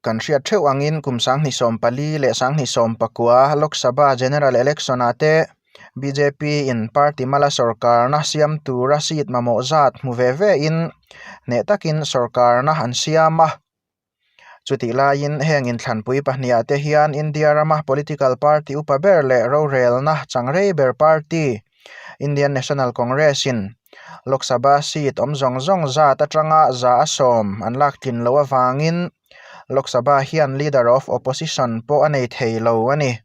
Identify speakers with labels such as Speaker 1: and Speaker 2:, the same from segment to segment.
Speaker 1: Kan hriat theuh angin kum 2014 leh 2019 Lok Sabha General Election ah te bjp in party mala sorkarna siam tura seat mamawh zat hmu ve ve in hneh takin sorkarna an siam a. Chutih laiin heng inthlanpui pahnih ah te hian India rama political party upa ber leh rorelna changrei ber party Indian National Congress in Lok Sabha seat awm zawng zawng zat atanga 100 an lak tlin loh avangin Lok Sabha hian Leader of Opposition pawh a nei thei lo a ni.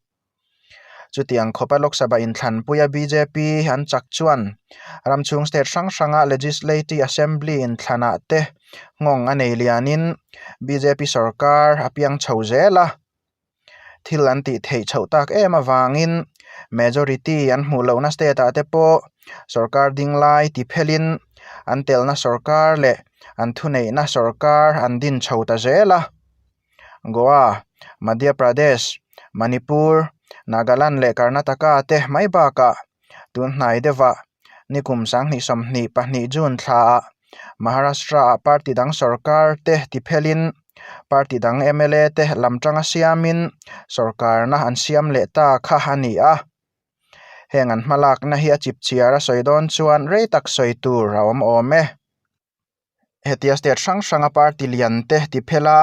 Speaker 1: Chutiang khawpa Lok Sabha inthlanpuia bjp an chak chuan ram chhung state hrang hranga Legislative Assembly inthlanah te nghawng a nei lianin bjp sorkar a piang chho zel a. Thil an tih theih chhoh tak em avangin majority an hmuh lohna state ah te pawh sorkar ding lai ti phelin an telna sorkar leh an thuneihna sorkar an din chho ta zel a. Goa, Madhya Pradesh, Manipur, Nagaland leh Karnataka te mai bakah tun hnai deuhah nikum 2022 June thlaah Maharashtra ah party dang sorkar te ti phelin party dang mla te lam tanga siamin sorkarna an siam leh ta kha a ni a. Heng an hmalakna hi a chipchiar a sawi dawn chuan rei tak sawi tur a awm awm e. Hetia state hrang hranga party lian te ti phela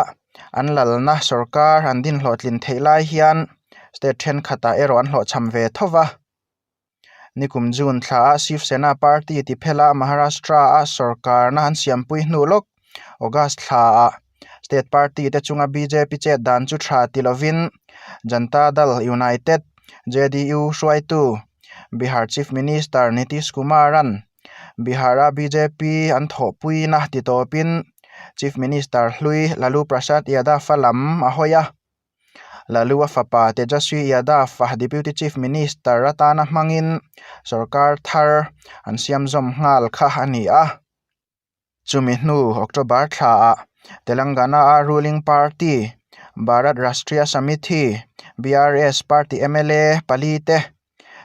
Speaker 1: an lalna sorkar an din hlawhtlin theih lai hian state thenkhatah erawh an hlawhchham ve tho va. Nikum June thlaah Shiv Sena party ti phela Maharashtra a sorkarna an siampui hnu lawk August thlaah state party te chunga bjp chet dan chu tha ti lovin Janata Dal United, JDU, hruaitu Bihar Chief Minister Nitish Kumar-a'n Bihar-a bjp an thawhpuina ti tawpin Chief Minister hlui Lalu Prasad Yadav-a lam a hawi a. Lalu-a fapa Tejaswi Yadav-a Deputy Chief Minister atana hmangin sorkar thar an siam zawm nghal kha a ni a. Chumi hnu October thlaah Telangana-a ruling party Bharat Rashtriya Samithi, BRS, party mla pali te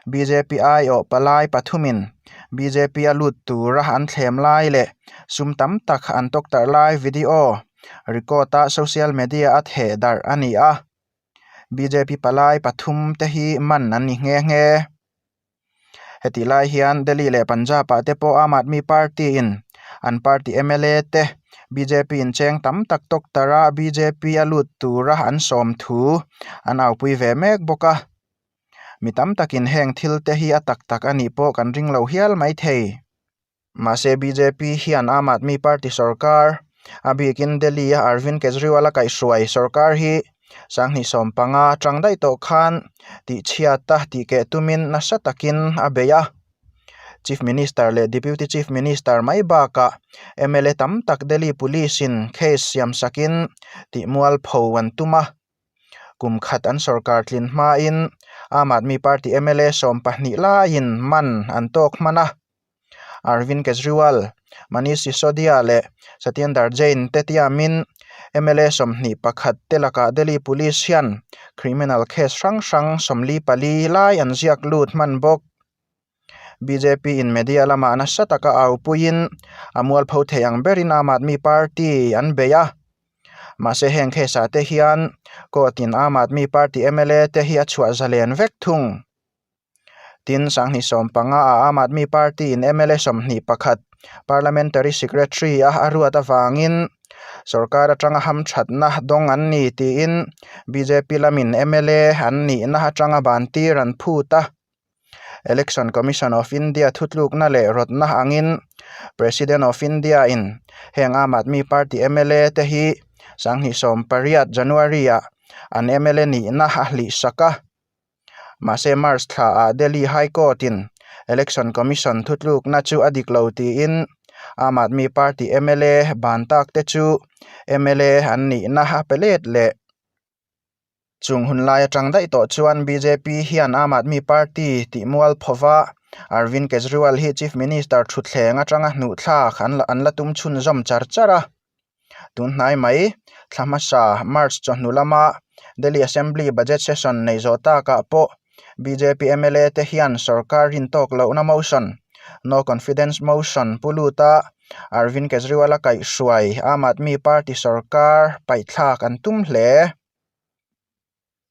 Speaker 1: bjp aiawh palai pathumin bjp a lut tura an thlem lai leh sum tam tak an tawktarh lai video record a social media a theh darh a ni a. Bjp palai pathum te hi man an ni nghe nghe. Hetih lai hian Delhi leh Punjab ah te pawh Aam Aadmi Party in an party mla te bjp in cheng tam tak tawktarh a bjp a lut tura an sawm thu an aupui ve mek bawk a. Mi tam takin heng thil te hi a tak tak a nih pawh kan ring lo hial mai thei. Mahse bjp hian Aam Aadmi Party sorkar, a bikin Delhi a Arvind Kejriwal a kaihhruai sorkar hi 2015 atang daih tawh khan tihchhiat a tihkeh tumin nasa takin a bei a. Chief Minister leh Deputy Chief Minister mai bakah mla tam tak Delhi Police in case siam sakin tihmualpho an tum a. Kum khat an sorkar tlin hmain Aam Aadmi Party mla 12 laiin man an tawk hman a. Arvind Kejriwal, Manish Sisodia leh Satyendar Jain te tiamin mla 21 te lakah Delhi Police hian criminal case hrang hrang 44 lai an ziak lut hman bawk. Bjp in media lamah nasa taka aupuiin a mualpho thei ang berin Aam Aadmi Party an bei a. Mahse heng case ah te hian court in Aam Aadmi Party mla te hi a chhuah zalen vek thung. Tin, 2015 ah Aam Aadmi Party in mla 21 Parliamentary Secretary a a ruat avangin sorkar atanga hamthatna dawng an ni tiin bjp lamin mla an nihna atanga ban tir an phut a. Election Commission of India thutlukna leh rawtna angin President of India in heng Aam Aadmi Party mla te hi 2018 January ah an mla nihna a hlih sak a. Mahse March thla ah Delhi High Court in Election Commission thutlukna chu a dik lo tiin Aam Aadmi Party mla ban tak te chu mla an nihna a pe let leh. Chung hun lai atang daih tawh chuan bjp hian Aam Aadmi Party tih mual phova Arvind Kejriwal hi Chief Minister thutthleng atanga hnuh thlak an an la tum chhunzawm char char a. Tun hnai mai thla hmasa March chawhnu lama Delhi Assembly Budget Session nei zawh takah pawh bjp mla te hian sorkar rin tawk lohna motion No Confidence Motion pu luta Arvind Kejriwal-a kaihhruai Aam Aadmi Party sorkar paihthlak an tum hle.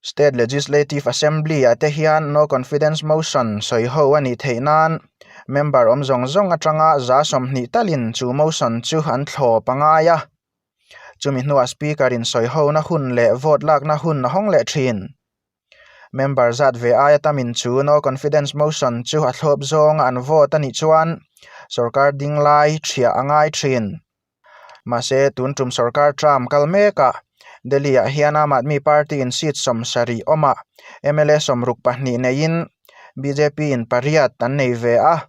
Speaker 1: State Legislative Assembly-ah te hian No Confidence Motion sawi ho a nih theih nan member awm zawng zawng atanga 20 talin chu motion chu an thlawp a ngai a. Chumi hnuah Speaker-in sawi hona hun leh vote lakna hun a hawng leh thin. Member zat ve aia tamin chu No Confidence Motion chu a thlawp zawnga an vote a nih chuan sorkar ding lai thiah a ngai thin. Mahse, tun tum sorkar term kal mekah Delhi-ah hian Aam Aadmi Party-in seat 70 awmah mla 62 neiin BJP-in pariat an nei ve a.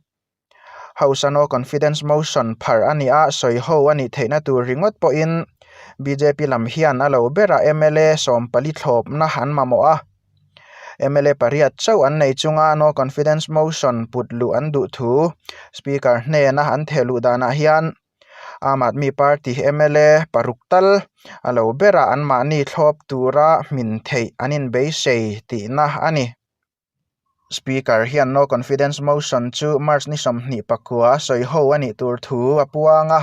Speaker 1: House-a no confidence motion pharh a nih a, sawi ho a nih theihna tur ringawt pawhin bjp lam hian a lo berah mla 14 thlawpna an mamawh a. Mla pariat chauh an nei chunga no confidence motion put luh an duh thu Speaker hnena an theh luh danah hian Aam Aadmi Party mla paruk tal a lo berah anmahni thlawp tura hmin theih an inbeisei tihna a ni. Speaker hian no confidence motion chu March ni 29 sawi ho a nih tur thu a puang a.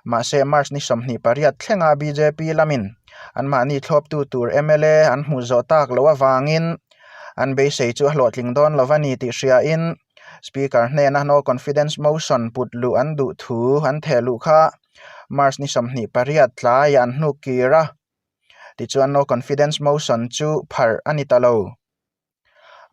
Speaker 1: Mahse March ni 28 thlenga bjp lamin anmahni thlawptu tur mla an hmuh zawh tak loh avangin an beisei chu a hlawhtling dawn lo a ni tih hriain Speaker hnena no confidence motion put luh an duh thu an theh luh kha March ni 28 tlaiah an hnuk kir a. Tichuan no confidence motion chu pharh a ni ta lo.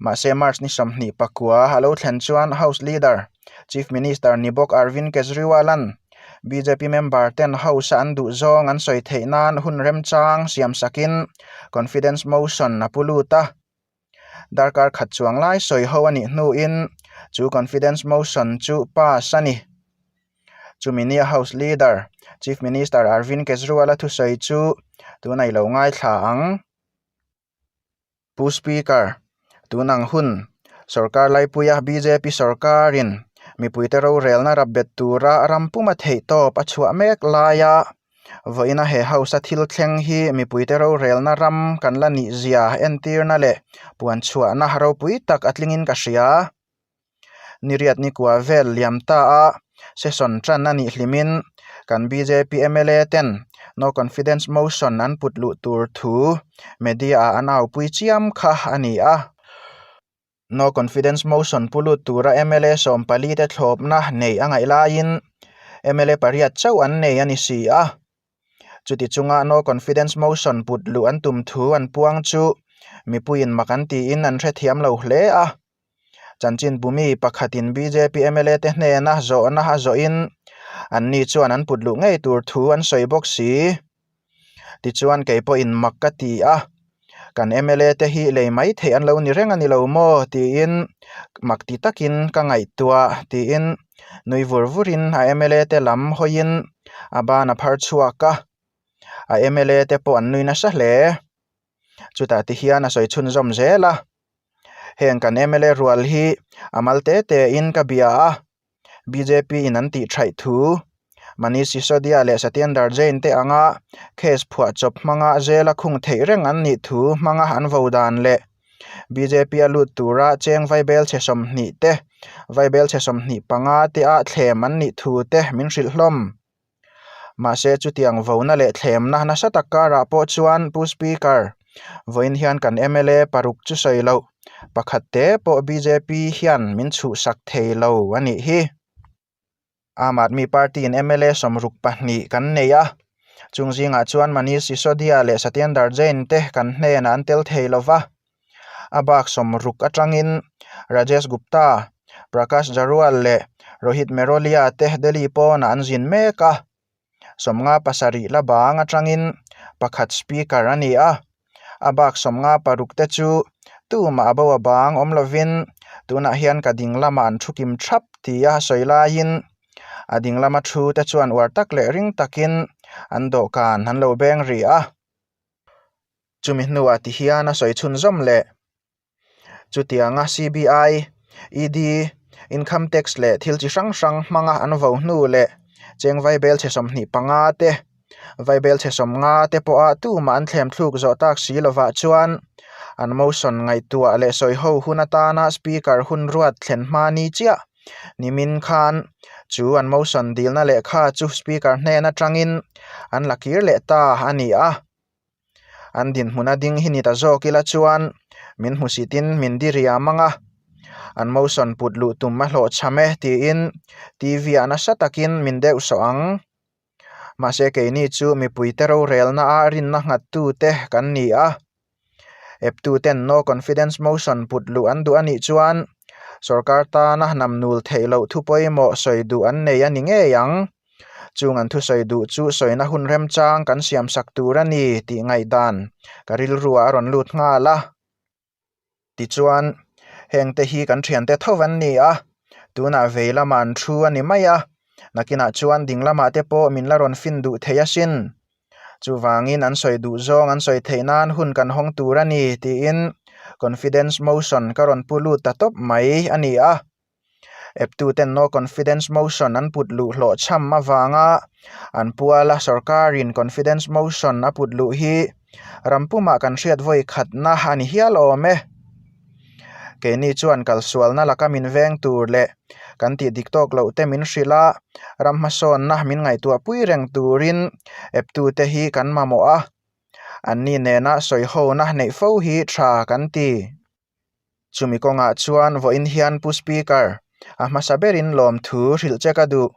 Speaker 1: Mahse March ni 29 a lo thlen chuan House Leader, Chief Minister ni bawk Arvind Kejriwal-a'n bjp member ten House-a an duh zawng an sawi theih nan hun remchang siam sakin confidence motion a pu lut a. Darkar khat chuang lai sawi ho a nih hnuin chu confidence motion chu pass a ni. Chumi nia House Leader, Chief Minister Arvind Kejriwal-a thusawi chu tunah i lo ngaithla ang. Pu Speaker, tun ang hun, sorkar laipuia bjp sorkarin mipuite rorelna rap bet tura ram puma theihtawp a chhuah mek laia vawiina he House-a thil thleng hi mipuite rorelna ram kan la nihzia entirna leh puanchhuahna ropui tak a tlingin ka hria. Niriat nikua vel liam ta a, session tan a nih hlimin kan bjp mla ten no confidence motion an put luh tur thu media ah an aupui chiam kha a ni a. No confidence motion pu lut tura mla 14 te thlawpna nei a ngaih laiin mla pariat chauh an nei a ni si a. Chuti chunga no confidence motion put luh an tum thu an puang chu mipuiin mak an tiin an hrethiam lo hle a. Chanchin bumi pakhatin bjp mla te hnena zawhna a zawhin anni chuan an put luh ngei tur thu an sawi bawk si. Tichuan kei pawhin mak ka ti a, kan mla te hi lei mai theih an lo ni reng a ni lo maw tiin mak ti takin ka ngaihtuah tiin nui vur vurin a mla te lam hawiin a ban a phar chhuak a, a mla te pawh an nui nasa hle. Chutah ti hian a sawi chhunzawm zel a. Heng kan mla rual hi a mal te te in ka bia a, bjp in an tih thaih thu Manish Sisodia leh Satyendar Jain te anga case phuah chawp hmanga zela khung theih reng an nih thu hmanga an vo dan leh bjp a lut tura cheng vaibel chhe 20 te vaibel chhe 25 te ah thlem an nih thu te min hrilh hlawm. Mahse chutiang vona leh thlemna nasa tak karah pawh chuan Pu Speaker, vawiin hian kan mla paruk chu sawi loh, pakhat te pawh bjp hian min chhuhsak thei lo a nih hi. Aam Aadmi Party-in mla 62 kan nei a, chung zingah chuan Manish Sisodia leh Satyendar Jain te kan hnenah an tel thei lo va. A bak 60 atangin Rajesh Gupta, Prakash Jarwal leh Rohit Merolia te Delhi pawnah an zin mek a. 57 la bang atangin pakhat Speaker a ni a. A bak 56 te chu tumah a bo a bang awm lovin tunah hian ka ding lamah an thu kim thap tia sawi laiin a ding lama thu te chuan uar tak leh ring takin an dawhkan an lo beng rih a. Chumi hnuah ti hian a sawi chhunzawm leh. Chutianga CBI, ED, Income Tax leh thil chi hrang hrang hmanga an vo hnu leh cheng vaibel chhe 25 te, vaibel chhe 50 te pawha tumah an thlem thluk zawh tak si lovah chuan an motion ngaihtuah leh sawi ho hun atana Speaker hun ruat thlen hma ni chiah. Nimin khan chu an motion dilna lehkha chu Speaker hnen atangin an la kir leh ta a ni a. An dinhmun a ding hi ni ta zawk ila chuan min hmusitin min diriam ang a, an motion put luh tum a hlawhchham e tiin TV ah nasa takin min deuh sawh ang. Mahse keini chu mipuite rorelna a rinna nghattute kan ni a, Eptuten no confidence motion put luh an duh a nih chuan sorkar tana namnul theih loh thu pawimawh sawi duh an nei a ni ngei ang. Chung an thusawi duh chu sawina hun remchang kan siamsak tur a ni tih ngaihdan ka rilruah a rawn lut nghal a. Tichuan, hengte hi kan thiante tho an ni a, tunah vei lamah an thu a ni mai a, nakinah chuan ding lamah te pawh min la rawn fin duh thei asin. Chuvangin an sawi duh zawng an sawi theih nan hun kan hawng tur a ni tiin confidence motion ka rawn pu lut ta tawp mai a ni a. Eptuten no confidence motion an put luh hlawh chham avanga an puala sorkarin confidence motion a put luh hi ram pumah kan hriat vawi khatna a ni hial awm e. Keini chuan kalsualna laka min veng tur leh kan tih dik tawk loh te min hrilh a, ram hmasawnna min ngaihtuah pui reng turin eptute hi kan mamawh a, anni nena sawihona neih fo hi tha kan ti. Chumi kawngah chuan vawiin hian Pu Speaker, a hmasa berin lawmthu hrilh che ka duh.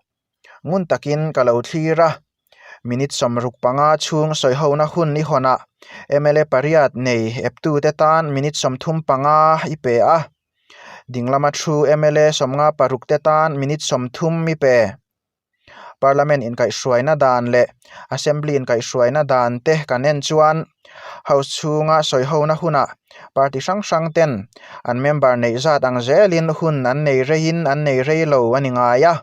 Speaker 1: Ngun takin ka lo thlir a, minute 65 chhung sawihona hun i hawnah mla pariat nei eptute tan minute 35 i pe a, dinglama thu mla 56 te tan minute 30 i pe. Parliament inkaihhruaina dan leh Assembly inkaihhruaina dan te kan en chuan House chhunga sawihona hunah party hrang hrang ten an member neih zat ang zelin hun an nei reiin an nei rei lo a ni ngai a.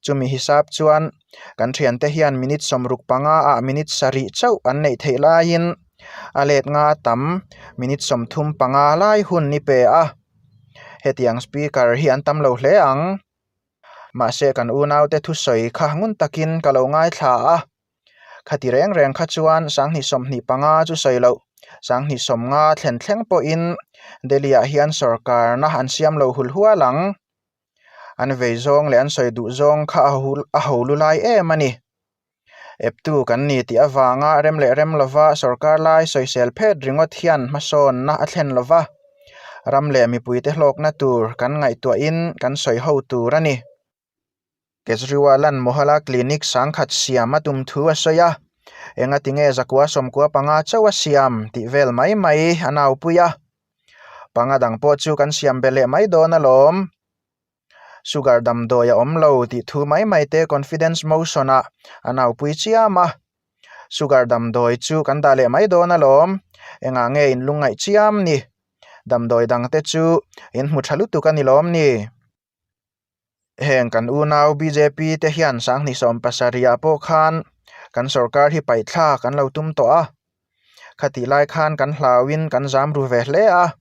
Speaker 1: Chumi hisap chuan kan thiante hian minute 65 ah minute sarih chauh an neih theih laiin a let nga tam minute 35 lai hun i pe a. Hetiang speaker hi an tam lo hle ang. Mahse kan unaute thusawi kha ngun takin ka lo ngaithla a, khati reng reng kha chuan 2025 chu sawi loh, 2050 thlen thleng pawhin Delhi-ah hian sorkarna an siam lo hul hual ang. An vei zawng leh an sawi duh zawng kha a ho lu lai em a ni. Eptu kan ni tih avanga rem leh rem lova sorkar lai sawisel phet ringawt hian hmasawnna a thlen lova, ram leh mipuite hlawkna tur kan ngaihtuahin kan sawi ho tur a ni. Kejriwal-a'n Mohalla Clinic sangkhat siam a tum thu a sawi a, engatinge zakua 95 chauh a siam tih vel mai mai a naupui a, panga dang pawh chu kan siam be leh mai dawn alawm. Sugar damdawi a awm lo tih thu mai mai te confidence motion ah a naupui chiam a, sugar damdawi chu kan dah leh mai dawn alawm, engah nge in lungngaih chiam ni, damdawi dang te chu in hmu tha lutuk a ni lawm ni. Heng kan unau bjp te hian 2070 ah pawh khan kan sorkar hi paihthlak an lo tum tawh a, khatih lai khan kan hlauin kan zam ru ve hle a.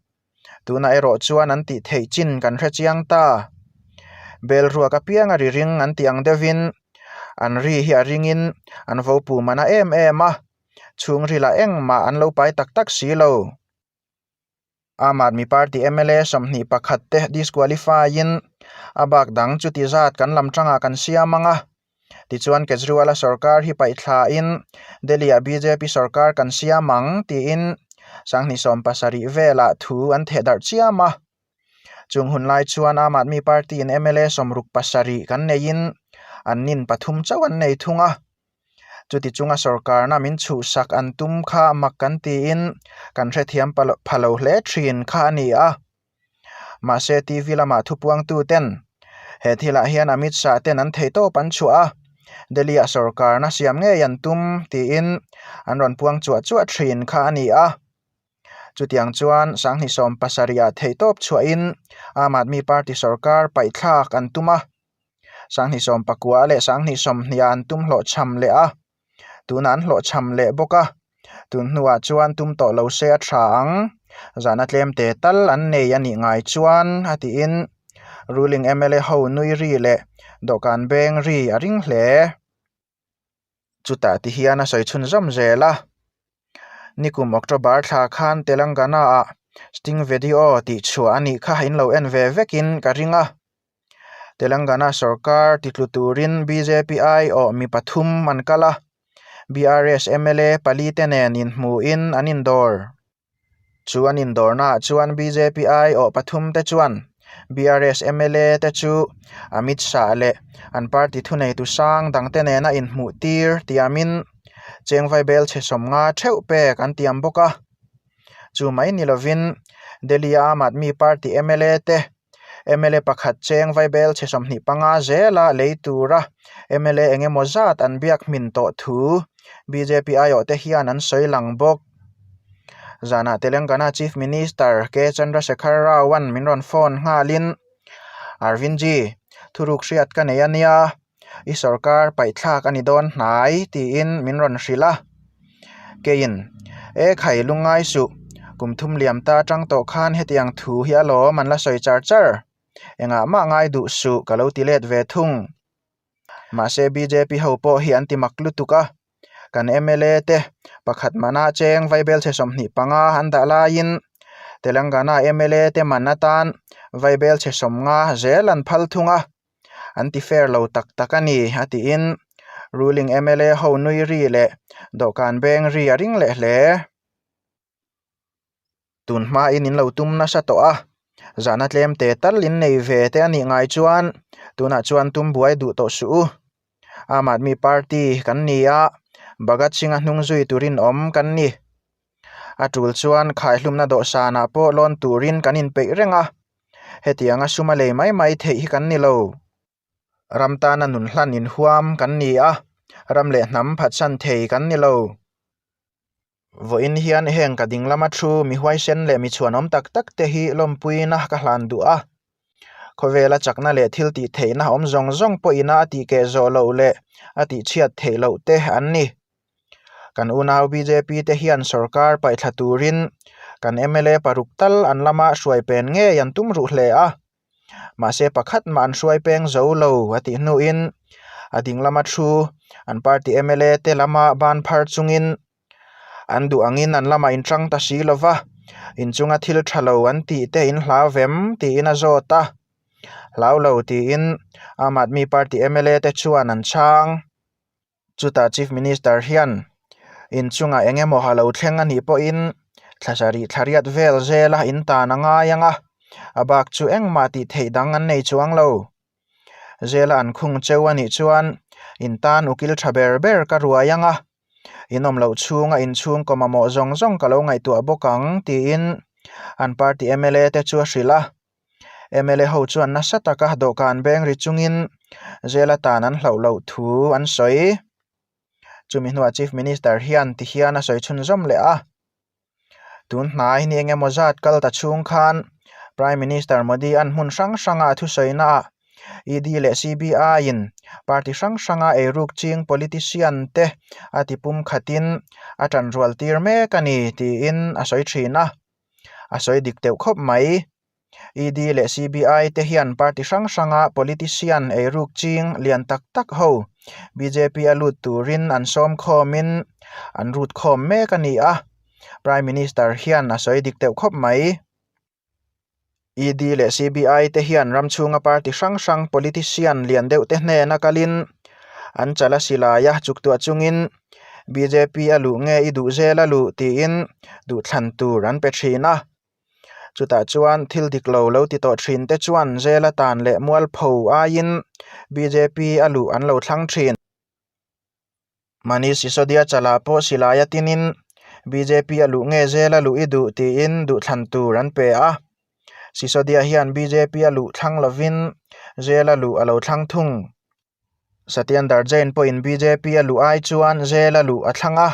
Speaker 1: Tunah erawh chuan an tih theih chin kan hre chiang ta. Bel ruak apiang a ri ring an tih ang deuhin an ri hi a ringin an vo pu mana em em a, chhungrilah engmah an lo pai tak tak si lo. Aam Aadmi Party mla 21 te disqualify-in a bak dang chuti zat kan lam tangah kan siam ang a. Tichuan Kejriwal-a sorkar hi paihthlain Delhi-ah bjp sorkar kan siam ang tiin 2070 velah thu an theh darh chiam a. Chung hun lai chuan Aam Aadmi Party-in mla 67 kan neiin an nin pathum chauh an nei thung a. Chuti chunga sorkarna min chhuhsak an tum kha mak kan tiin kan hrethiam pha lo hle thin kha a ni a. Mahse TV lamah thupuangtu ten he thilah hian Amit Shah ten an theihtawp an chhuah a, Delhi-ah sorkarna siam ngei an tum tiin an rawn puang chuah chuah thin kha a ni a. Chutiang chuan 2070-ah theihtawp chhuahin Aam Aadmi Party sorkar paihthlak an tum a, 2019 leh 2020-ah an tum hlawhchham leh a, tunah an hlawhchham leh bawk a. Tun hnuah chuan tum tawh lo se a tha ang, zahna tlem te tal an nei a nih ngai chuan a tiin ruling mla ho nui ri leh dawhkan beng ri a ring hle. Chutah ti hian a sawi chhunzawm zel a, nikum October thla khan Telangana-ah sting video tih chhuah a nih kha in lo en ve vekin ka ring a. Telangana sorkar titlu turin bjp aiawh mi pathum an kal a, BRS mla palite nen inhmuhin an indawr. Chu an indawrnaah chuan bjp aiawh pathumte chuan BRS mla te chu Amit Shah leh an party thuneitu sang dangte nena inhmuh tir tiamin chengvai bel chhe 50 theuh pek an tiam bawk a. Chu mai ni lovin Delhi-a Aam Aadmi Party mla te mla pakhat cheng vaibel chhe 25 zela lei tura mla eng emaw zat an biak hmin tawh thu bjp aiawh te hian an sawi lang bawk. Zanah Telangana Chief Minister K Chandrasekhar Rao-a'n min rawn phone nghalin, Arvindji, thuruk hriat ka nei a nia, I sorkar paihthlak a ni dawn hnai tiin min rawn hrilh a. Keiin, E khai lungngai suh, kum thum liam ta atang tawh khan hetiang thu hi alawm an la sawi char char. Engah mah ngai duh suh ka lo ti let ve thung. Mahse bjp ho pawh hi an ti mak lutuk a. Kan mla te pakhat mana cheng vaibelchhe 25 an dah laiin Telangana mla te man atan vaibelchhe 50 zel an phal thung a. An ti fair lo tak tak a ni, a tiin ruling mla ho nui ri leh dawhkan beng ri a ring leh hle. Tun hmain in lo tum nasa tawh a, zahna tlem te tal in nei ve te a nih ngai chuan tunah chuan tum buai duh tawh suh u. Aam Aadmi Party kan ni a, Bhagat Singh-a hnung zui turin awm kan ni. A tul chuan khaihlumna dawhsanah pawh lawn turin kan inpeih reng a, hetianga suma lei mai mai theih hi kan ni lo. Ram tana nun hlan inhuam kan ni a, ram leh hnam phatsan thei kan ni lo. Vawiin hian heng ka ding lama thu mi huaisen leh mi chhuanawm tak tak te hi lawmpuina ka hlan duh a. Khawvela chakna leh thil tih theihna awm zawng zawng pawhina a tih keh zawh loh leh a tih chhiat theih loh te an ni. Kan unau bjp te hian sorkar paihthla turin kan mla paruk tal an lama hruai pen ngei an tum ruh hle a. Mahse pakhat mah an hruai peng zo lo a tih hnuin a ding lama thu an party mla te lama ban phar chungin an duh angin an lamah inchang ta si lo va, inchunga thil tha lo an tih te in hlau vem tiin a zawt a. Hlau lo tiin Aam Aadmi Party mla te chuan an chhang. Chutah Chief Minister hian inchungah eng emaw ha lo thleng a nih pawhin thla sarih thla riat vel zela in tan a ngai ang a, a bak chu engmah tih theih dang an nei chuang lo. Zela an khung cheu a nih chuan in tan ukil tha ber ber ka ruai ang a, in awm loh chhunga inchhungkaw mamawh zawng zawng ka lo ngaihtuah bawk ang tiin an party mla te chu a hrilh a. Mla ho chuan nasa taka dawhkan beng ri chungin zela tan an hlauh loh thu an sawi. Chumi hnuah Chief Minister hian ti hian a sawi chhunzawm leh a. Tun hnai ni eng emaw zat kal ta chhung khan Prime Minister Modi an hmun hrang hranga a thusawi naah ED leh CBI in party hrang hranga eiruk ching politician te a ti pum khatin a tanrual tir mek a ni tiin a sawi thin a. A sawi dik deuh khawp mai. ED leh CBI te hian party hrang hranga politician eiruk ching lian tak tak ho bjp a lut turin an sawm khawmin an rut khawm mek a ni a, Prime Minister hian a sawi dik deuh khawp mai. ED leh CBI te hian ram chhunga party hrang hrang politician lian deuh te hnena kalin an chala silai a chuktuah chungin bjp a luh nge i duh zel a luh tiin duhthlan tur an pe thin a. Chutah chuan thil dik lo lo ti tawh thin te chuan zel atan leh mualpho aiin bjp a luh an lo thlang thin. Manish Sisodia chalah pawh silai a tinin bjp a luh nge zel a luh i duh tiin duhthlan tur an pe a. Sisodia hian bjp a luh thlang lovin zel a luh a lo thlang thung. Satyendar Jain pawhin bjp a luh ai chuan zel a luh a thlang a.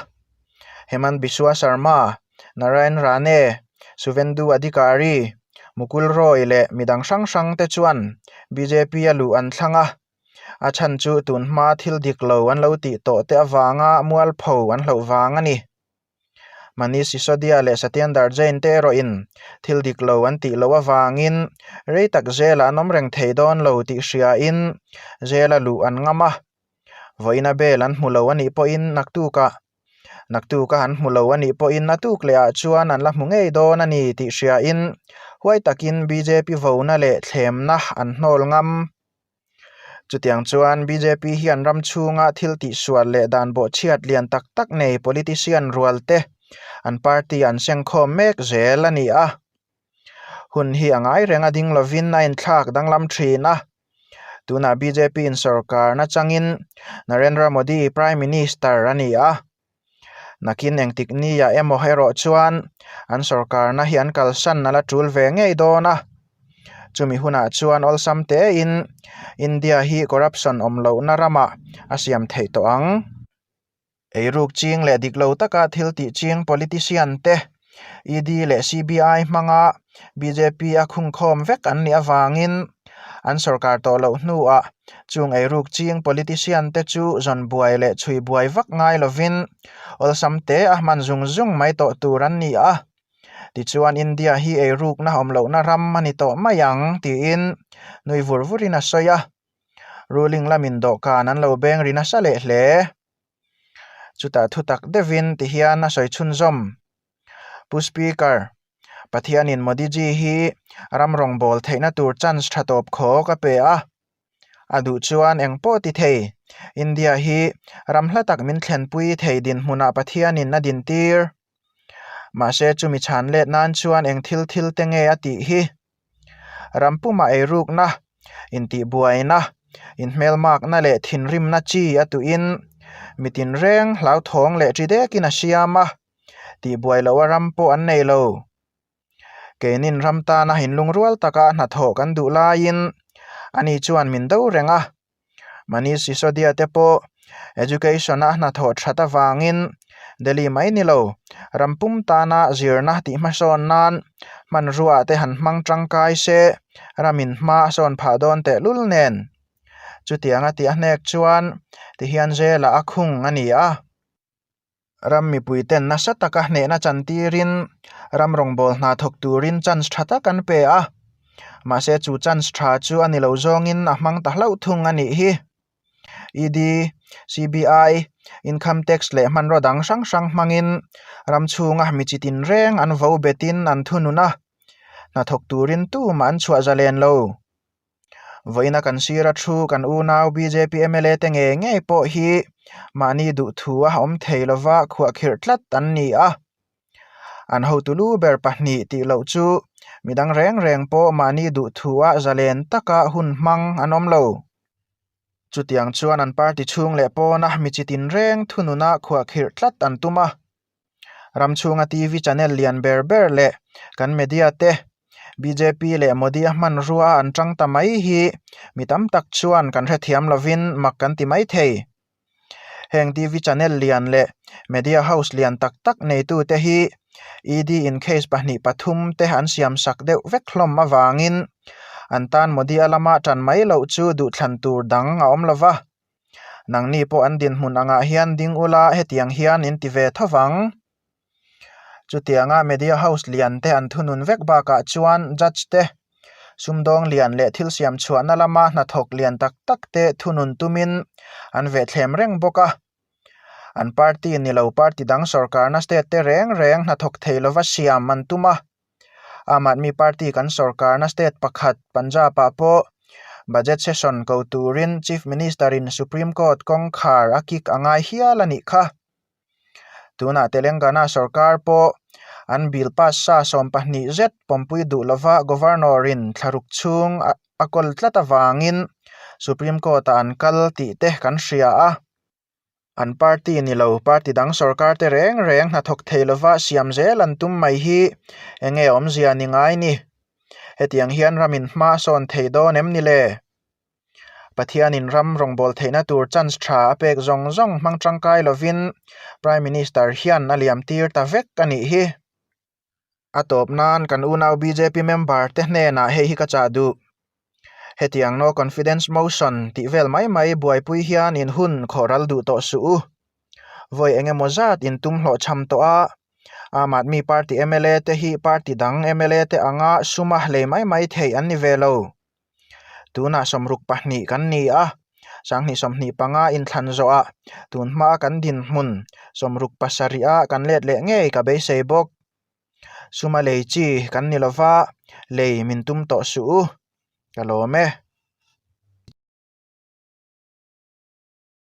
Speaker 1: Hemant Biswa Sarma, Narayan Rane, Suvendu Adhikari, Mukul Roy leh midang hrang hrang te chuan bjp a luh an thlang a. A chhan chu tun hma thil dik lo an lo tih tawh te avanga mualpho an hlauh vang a ni. Manish Sisodia leh Satyendar Jain te erawhin thil dik lo an tih loh avangin rei tak zela an awm reng thei dawn lo tih hriain zela luh an ngam a. Vawiina bel an hmu lo a nih pawhin naktukah naktuka an hmu lo a nih pawhin a tuk lehah chuan an la hmu ngei dawn a ni tih hriain huai takin bjp vona leh thlemna an hnawl ngam. Chutiang chuan bjp hian ram chhunga thil tihsual leh dan bawhchhiat lian tak tak nei politician rual te an party an sengkhawm mek zel a ni a. Hun hi a ngai reng a ding lovin a inthlak danglam thin a. Tunah bjp in sorkarna changin Narendra Modi Prime Minister a ni a. Nakin engtik nia emaw erawh chuan an sorkarna hi an kalsan a la tul ve ngei dawn a. Chumi hunah chuan awlsam tein India hi corruption awm lohna ramah a siam theih tawh ang. Eiruk ching leh dik lo taka thil tih ching politician te ED leh CBI hmanga bjp a khungkhawm vek an nih avangin an sorkar tawh loh hnuah chung eiruk ching politician te chu zawn buai leh chhui buai vak ngai lovin awlsam te a hman zung zung mai tawh tur an ni a. Tichuan India hi eirukna awm lohna ram a ni tawh mai ang tiin nui vur vurin a sawi a. Ruling lamin dawhkan an lo beng ri nasa leh hle. Chutah thutak deuhin tihian a sawi chhunzawm. Pu Speaker, Pathianin Modi ji hi ram rawngbâwl theihna tur chance tha tawp khawk a pe a. A duh chuan eng pawh ti thei, India hi ram hla tak min thlenpui thei dinhmunah Pathianin a dintir. Mahse chumi chhan let nan chuan eng thil thil te nge a tih hi? Ram pumah eirukna, intihbuaina, inhmelmakna leh thinrimna chi a tuhin mi tinreng hlauthawng leh ṭi dekin a siam a, tihbuai loha ram pawh an nei lo. Keinin ram tana inlungrual taka hnathawh kan duh laiin ani chuan min do reng a. Manish Sisodia te pawh Education-a hnathawh that avangin Delhi mai ni lo, ram pum tana zirna tih hmasawn nan hmanrua te han hmang tangkai se ramin hma a sawn phah dawn tehlul nen. Chutianga tih a hnek chuan tihian zela a khung a ni a. Ram mipuiten nasa taka hnehna chantirin ram rawngbâwl hna thawk turin chance tha tak an pe a, mahse chu chance tha chu a ni lo zawngin a hmang ta hlauh thung a nih hi. ED, CBI, Income Tax leh hmanraw dang hrang hrang hmangin ram chhunga mi chi tinreng an vo betin an thunun a, hnathawk turin tumah an chhuah zalen lo. Vawiina kan sira thu kan unau bjp mla te ngei ngei pawh hi mahni duhthu a awm thei lova khuahkhirh tlat an ni a. An hotu lu ber pahnih tih loh chu midang reng reng pawh mahni duhthu a zalen taka hun hmang an awm lo. Chutiang chuan an party chhung leh pawna mi chi tinreng thununa khuahkhirh tlat an tum a. Ram chhunga TV channel lian ber ber leh kan media te bjp leh Modi a hmanrua an tang ta mai hi mi tam tak chuan kan hrethiam lovin mak kan ti mai thei. Heng TV channel lian leh media house lian tak tak neitute hi ED in case pahnih pathum te an siam sak deuh vek hlawm avangin an tan Modi a lama tan mai loh chu duhthlan tur dang a awm lova. Nangni pawh an dinhmun angah hian ding ula hetiang hian in ti ve tho vang. Chutianga media house lian te an thunun vek bakah chuan judge te, sumdawng lian leh thil siam chhuahna lama hnathawk lian tak tak te thunun tumin an vehthlem reng bawk a. An party ni lo party dang sorkarna state te reng reng hnathawk thei lova siam an tum a. Aam Aadmi Party kan sorkarna state pakhat Punjab-ah pawh budget session ko turin Chief Minister-in Supreme Court kawngkhar a kick a ngai hial a nih kha. Tunah Telangana sorkar pawh an bill pass sa 12 zet pawmpui duh lova Governor-in thlaruk chhung a kawl tlat avangin Supreme Court-ah an kal tih te kan hria a. An party ni lo party dang sorkar te reng reng hnathawk thei lova siam zel an tum mai hi eng nge awmzia ni ngai ni? Hetiang hian ramin hma a sawn thei dawn em ni le? Pathianin ram rawngbâwl theihna tur chance tha a pek zawng zawng hmang tangkai lovin Prime Minister hian a liam tir ta vek a nih hi. A tawp nan kan unau bjp member te hnenah hei hi ka chah duh. Hetiang no confidence motion tih vel mai mai buaipui hian in hun khawhral duh tawh suh u. Vawi eng emaw zat in tum hlawhchham tawh a, Aam Aadmi Party mla te hi party dang mla te anga suma hlei mai mai theih an ni ve lo. Tunah 62 kan ni a, 2025 inthlan zawhah tun hmaa kan dinhmun 67 a kan let leh ngei ka beisei bawk. Suma lei chi kan ni lova, lei min tum tawh suh u. Ka lawm e.